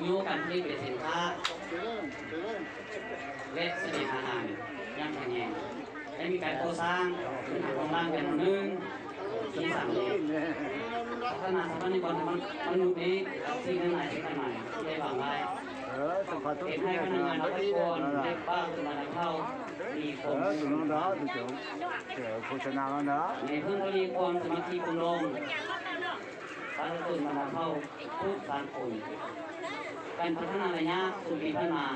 ໂຍການຜະລິດເປັນສິນຄ້າ ແລະສະແໜງອາຫານຢ່າງແຂງແຮງ ໄດ້ມີການກໍ່ສ້າງພື້ນຖານໂຄງລ່າງຢ່າງຕໍ່ເນື່ອງ. ທີສາມນີ້ ພັດທະນາຊັບພະຍາກອນມະນຸດນີ້ ສິ່ງທັງຫຼາຍທີ່ຄາດໝາຍທີ່ໄດ້ວາງໄວ້ ເຮັດໃຫ້ພະນັກງານລັດຖະກອນ ແລະ ປາກຊົນນະເຜົ່າມີຄວາມ ໃຫ້ເພີ່ມທະວີຄວາມສາມັກຄີປົງດອງ ປະຊາຊົນບັນດາເຜົ່າທຸກສາກົນ ການພັດທະນາໄລຍະສິບປີຜ່ານມາ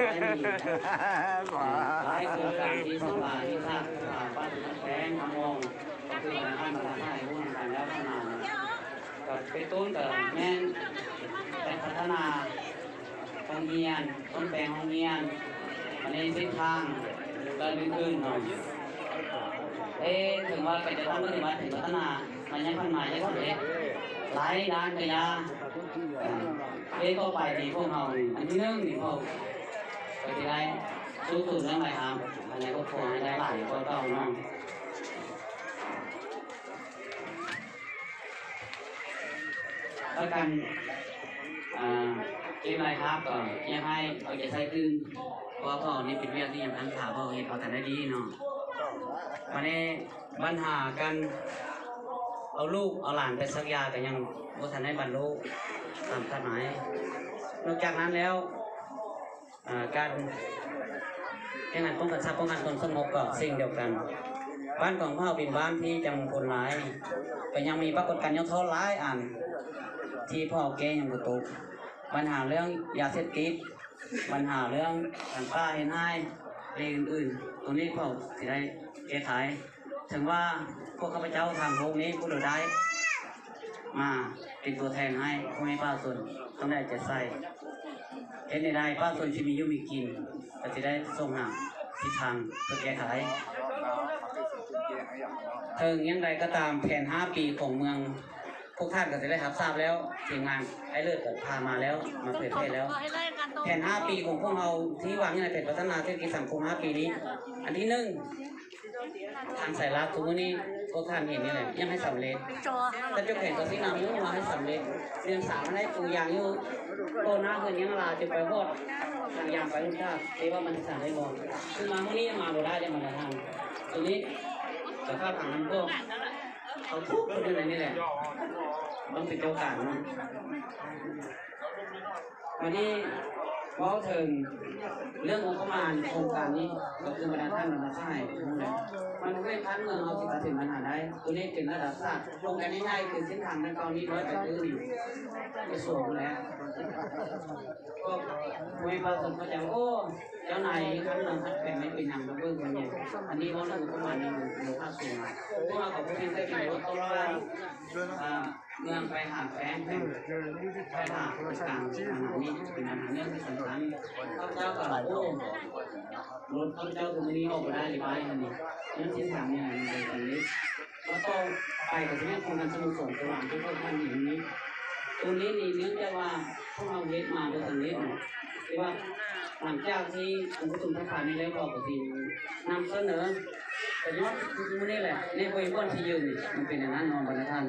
ໄດ້ມີຫຼາຍໂຄງການທີ່ສະພາແຫ່ງຊາດ ສະພາປະຊາຊົນແຂວງຫາງມອງ ກໍຄືທາງດ້ານບັນດາສະຫາຍຮູ້ນຳກັນແລ້ວຜ່ານມາ ກໍເປັນຕົ້ນກໍແມ່ນການພັດທະນາ ໂຮງຮຽນ, ສ້ອມແປງໂຮງຮຽນ, ອັນນີ້ເສັ້ນທາງ ແລະ ອື່ນໆເນາະ. ເອີ ເຖິງວ່າກະຈະຕ້ອງປະຕິບັດເຖິງພັດທະນາໄລຍະຜ່ານມາຢ່າງສຳເລັດຫຼາຍດ້ານກະຢ່າ, ເອີ ເລກຕໍ່ໄປນີ້ພວກເຮົານີ້ ອັນທີໜຶ່ງນີ້ພວກ ກະຊິໄດ້ສູ້ໂຕເລື່ອງລາຍຮັບ ອັນໃນຄອບຄົວໃຫ້ໄດ້ຫຼາຍກວ່າເກົ່າເນາະ. ປະກັນ ອ່າ ເກັບລາຍຮັບກໍຢາກໃຫ້ເອົາໃຈໃສ່ຕື່ມ ເພາະວ່າພວກເຮົານີ້ເປັນວຽກທີ່ຍັງຕັ້ງທ່າ ເພາະເຮົາເຮັດບໍ່ທັນໄດ້ດີເນາະ. ບາດນີ້ບັນຫາການເອົາລູກເອົາຫຼານໄປສັກຢາກໍຍັງບໍ່ທັນໄດ້ບັນລຸຕາມຄາດໝາຍ. ນອກຈາກນັ້ນແລ້ວ ອ່າ ການແຂ່ງຂັນປ້ອງກັນຊັບ ປ້ອງກັນຄວາມສະຫງົບກໍເຊັ່ນດຽວກັນ. ບ້ານຂອງເຮົາເປັນບ້ານທີ່ຈັງຄົນຫຼາຍ, ກໍຍັງມີປາກົດການຫຍໍ້ທໍ້ຫຼາຍອັນທີ່ພວກເຮົາແກ້ຍັງບໍ່ຕົກ. ບັນຫາເລື່ອງຢາເສບຕິດ, ບັນຫາເລື່ອງການຄ້າເຮັດຮ້າຍ ແລະ ອື່ນໆ, ໂຕນີ້ພວກເຮົາຊິໄດ້ແກ້ໄຂ. ເຖິງວ່າພວກຂ້າພະເຈົ້າທາງໂຮງນີ້ຜູ້ດຽວໄດ້ມາເປັນຕົວແທນໃຫ້ພໍ່ແມ່ປະຊາຊົນຕ້ອງໄດ້ເອົາໃຈໃສ່ ເຮັດແນວໃດປະຊາຊົນຊິມີຢູ່ມີກິນ ກໍຊິໄດ້ສົ່ງຫາທິດທາງເພື່ອແກ້ໄຂ. ເຖິງຢ່າງໃດກໍຕາມ ແຜນຫ້າປີຂອງເມືອງ ພວກທ່ານກໍຈະໄດ້ຮັບຊາບແລ້ວ, ທີມງານອ້າຍເລີດກໍພາມາແລ້ວ, ມາເຜີຍແຜ່ແລ້ວ. ແຜນຫ້າປີຂອງພວກເຮົາທີ່ວາງຢູ່ໃນແຜນພັດທະນາເສດຖະກິດສັງຄົມຫ້າປີນີ້, ອັນທີໜຶ່ງ ທາງສາຍຫຼັກທຸກມື້ນີ້ພວກທ່ານເຫັນນີ້ແຫຼະ ຢາກໃຫ້ສຳເລັດ. ກະຈົກແຂງຕໍ່ຊີ້ນຳເຮົາໃຫ້ສຳເລັດ. ເດືອນສາມ ມັນໄດ້ປູຢາງຢູ່ ໂຕໜ້າເຮືອນຍັງລາ ຈົນໄປຮອດທາງຍາງໄປຮຸນທາດ ເອວ່າມັນຊິສາເຮັດບໍ່? ຄືມາມື້ນີ້ຍັງມາບໍ່ໄດ້ເດ້ບັນດາທ່ານ. ໂຕນີ້ສະພາບທາງນ້ຳຖ້ວມ ເຂົາທຸກຄົນຢູ່ໃນນີ້ແຫຼະ ຕ້ອງເປັນເຈົ້າການເນາະ. ບາດນີ້ເວົ້າເຖິງເລື່ອງງົບປະມານໂຄງການນີ້ ກໍຄືບັນດາທ່ານບັນດາສະຫາຍຮູ້ແຫຼະ ມັນບໍ່ແມ່ນບ້ານເມືອງເຮົາຊິຕັດສິນບັນຫາໄດ້. ໂຕນີ້ເປັນລະດັບຊາດ. ໂຄງການໃຫຍ່ໆຄືເສັ້ນທາງດັ່ງກ່າວນີ້ ຮ້ອຍແປດຕື້ນີ້ ກະຊວງພຸ້ນແຫຼະ. ພວກຜູ້ໃຫຍ່ປະຊາຊົນເຂົາເຈົ້າ ໂອ້ ເຈົ້ານາຍຄັນເມືອງຄັນແຂວງນີ້ເປັນຫຍັງບໍ່ເບິ່ງມັນແຍງ. ອັນນີ້ເວົ້າເລື່ອງງົບປະມານໃນເມືອງ ເມືອງພາກສູງ. ພວກເຮົາກໍບໍ່ແມ່ນແຕ່ເປັນລົດ ເພາະວ່າ ອ່າ ເມືອງໄປຫາແຂວງ ແຂວງໄປຫາການ ອັນນີ້ເປັນບັນຫາເລື່ອງທີ່ສຳຄັນ. ຂ້າພະເຈົ້າກໍ ໂອ້ ລົດຂ້າພະເຈົ້າຄືມື້ນີ້ອອກບໍ່ໄດ້ເລີຍ ບ້ານອັນນີ້ ເລື່ອງເສັ້ນທາງນີ້ມັນເປັນຈັ່ງນີ້. ແລ້ວຕໍ່ໄປກໍຈະແມ່ນໂຄງການສະໂມສອນສະຫວ່າງທີ່ພວກທ່ານເຫັນນີ້. ໂຕນີ້ນີ້ເນື່ອງຈາກວ່າພວກເຮົາເຮັດມາບໍ່ສຳເລັດເນາະ ແຕ່ວ່າຫຼັງຈາກທີ່ອົງປະຊຸມສະພານີ້ແລ້ວ ເຮົາກໍຊິນຳສະເໜີ ກໍຍ້ອນຄືມື້ນີ້ແຫຼະ ໃນບໍ່ມີບ່ອນທີ່ຢືນນີ້ ມັນເປັນຢ່າງນັ້ນເນາະ ບັນດາທ່ານ.